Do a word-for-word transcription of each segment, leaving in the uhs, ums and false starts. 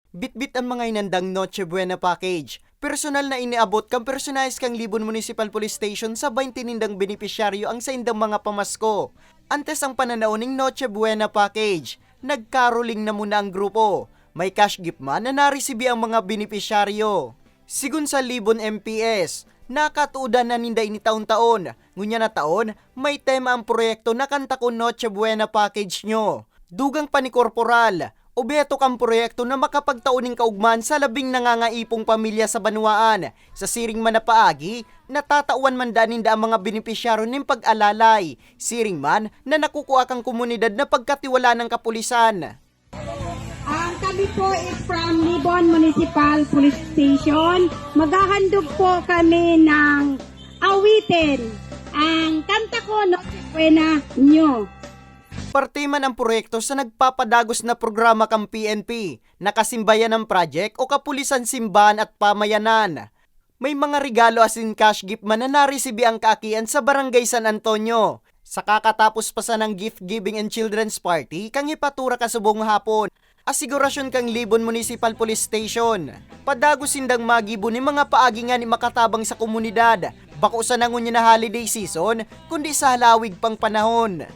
Bitbit ang mga inandang Noche Buena Package. Personal na iniabot kan personahes kan Libon Municipal Police Station sa baynte nindang benepisyaryo ang saindang mga pamasko. Antes ang pananao ning Noche Buena Package, nag-caroling na muna ang grupo. May cash gift man na naresibi ang mga benepisyaryo. Sigon sa Libon M P S, nakatuodan na ninda ini taon-taon. Ngunyan na taon, may tema ang proyekto na Kanta Ko Noche Buena Package Nyo. Dugang pa ni Korporal, obheto kan proyekto na makapagtao nin kaugmahan sa labing nangangaipong pamilya sa banwaan. Sa siring man na paagi, natatawan man daan ninda ang mga benepisyaryo nin pag-alalay. Siring man na nakukua kan komunidad na pagkatiwalaan ng kapulisan. Ang kami po is from Libon Municipal Police Station. Maghahandog po kami ng awitin. Ang Kanta Ko Noche Buena Nyo. Parte man ang proyekto sa nagpapadagos na programa kan P N P, Nakasimbayan ng Project o Kapulisan Simbahan at Pamayanan. May mga regalo asin cash gift man na naresibi ang kaakian sa Barangay San Antonio. Sa kakatapos pa sanang gift giving and children's party kan hipatura kasubong hapon, asigurasyon kan Libon Municipal Police Station. Padagos sindang magibo nin mga paagi ngani makatabang sa komunidad, bako sana ngunyan na holiday season, kundi sa halawig pang panahon.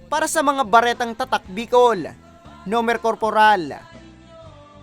Para sa mga baretang Tatak Bicol, Nomer Corporal.